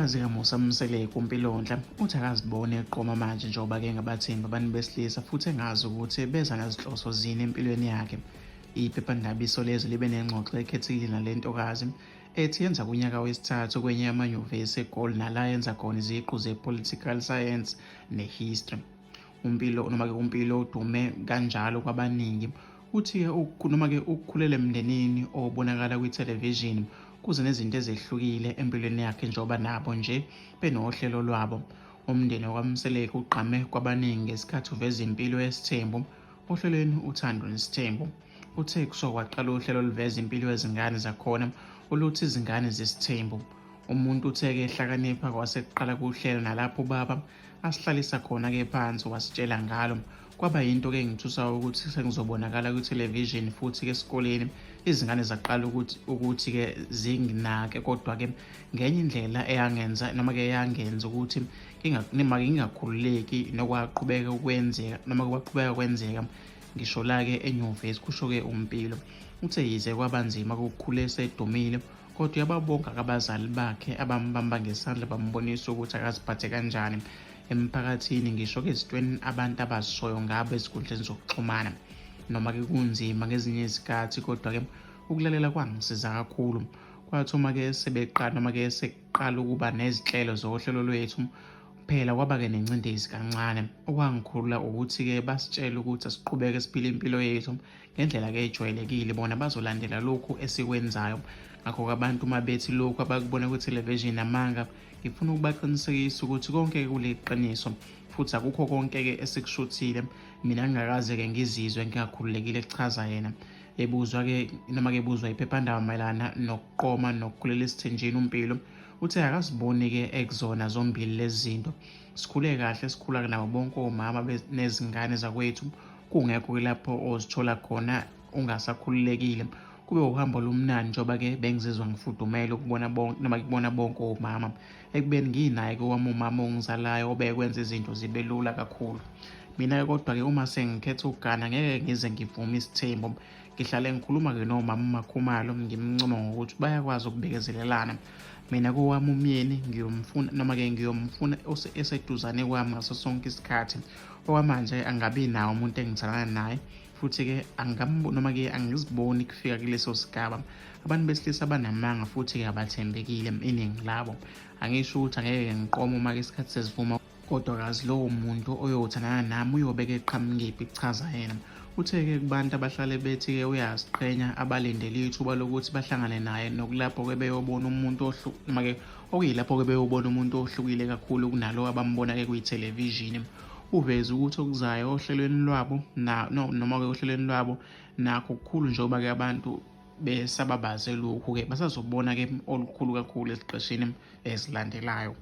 Indodakazi kaMusa Mseleku uMpilonhle uthi akaziboni eqoma manje njengoba-ke engabathembi abantu besilisa futhi engazi ukuthi beza nazinhloso zini empilweni yakhe. Iphephandaba Isolezwe libe nengxoxo ekhethekile nale ntokazi ethi yenza kunyaka wesithathu kwenye yamanyuvesi eGoli nala yenza khona iziqu ze-Political Science ne-History. UMpilo noma-ke uMpilo udume kanjalo kwabaningi uthi-ke noma-ke ukukhulela emndenini obonakala kwithelevishini kuze nezinto ezehlukile empilweni yakhe njengoba nabo nje benohlelo lwabo. Umndeni wakwaMseleku ugqame kwabaningi ngesikhathi uveza impilo yesithembu ohlelweni Uthando Nesithembu. Uthe kusuka kwaqala uhlelo oluveza impilo yezingane zakhona oluthi Izingane Zesithembu. Umuntu uthe-ke ehlakanipha kwase kuqala kuhlelo nalapho ubaba asihlalisa khona-ke phansi wasitshela ngalo. Kwaba yinto-ke engithusayo ukuthi sengizobonakala kwithelevishini futhi-ke esikoleni izingane zaqala ukuthi ukuthi-ke zinginake kodwa-ke ngenye indlela eyangenza noma-ke eyangenza ukuthi noma ngingakhululeki nokwaqhubeka ukwenzeka noma kwaqhubeka kwenzeka ngisho la-ke enyuvesi kusho-ke uMpilo. Uthe yize kwaba nzima ukukhula esedumile Kodwa uyababonga abazali bakhe abambamba ngesandla bambonisa ukuthi akaziphathe kanjani emphakathini ngisho-ke ezintweni abantu abazishoyo ngabo ezinkundleni zokuxhumana. Noma-ke kunzima ngezinye izikhathi kodwa-ke ukulalela kwangisiza kakhulu. Kwathi uma-ke sebeqala noma-ke sekuqala ukuba nezinhlelo zohlelo lwethu phela kwaba-ke nengcindezi kancane. Okwangikhulula ukuthi-ke basitshele ukuthi asiqhubeke siphile impilo yethu ngendlela-ke ejwayelekile bona bazolandela lokhu esikwenzayo ngakho-ke abantu uma bethi lokhu abakubona kwithelevishini amanga ngifuna ukubaqinisekisa ukuthi konke kuliqiniso futhi akukho konke-ke esikushuthile mina ngingakaze-ke ngizizwe ngingakhululekile kuchaza yena ebuzwa-ke noma-ke ebuzwa iphephandaba mayelana nokuqoma nokukhulela esithenjini uMpilo uthe akaziboni-ke ekuzona zombili lezi zinto sikhule kahle sikhula nabo bonke omama nezingane zakwethu kungekho ke lapho ozithola khona ungasakhululekile kube uhambo olumnandi njengoba ke bengizizwa ngifudumele ukubona bonke noma kubona bonke omama ekubeni nginaye ke wami umama ongizalayo obekwenza izinto zibe lula kakhulu mina ke kodwa ke uma sengikhetha ukugana ngeke ngize ngivume isithembu ngihlale ngikhuluma ke nomama uMakhumalo ngimncoma ngokuthi bayakwazi ukubekezelelana mina kowami umyeni ngiyomfuna noma ke ngiyomfuna eseduzane kwami ngaso sonke isikhathi Okwamanje angabi nawo umuntu engithandana naye futhi-ke noma-ke angiziboni kufika kuleso sigaba. Abantu besilisa banamanga futhi-ke abathembekile iningi labo. Angisho ukuthi angeke ngiqome uma-ke isikhathi sesivuma kodwa kazi lowo muntu oyothandana nami uyobeke eqhamukephi, kuchaza yena. Uthe-ke kubantu abahlale bethi-ke uyaziqhenya abalindele ithuba lokuthi bahlangane naye nokulapho-ke beyobona umuntu noma-ke okuyilapho-ke beyobona umuntu ohlukile kakhulu kunalo abambona-ke kwithelevishini. Uveze ukuthi okuzayo ohlelweni lwabo noma-ke ohlelweni lwabo nakho kukhulu njengoba-ke abantu besababaze lokhu-ke basazobona-ke olukhulu kakhulu eziqeshini ezilandelayo.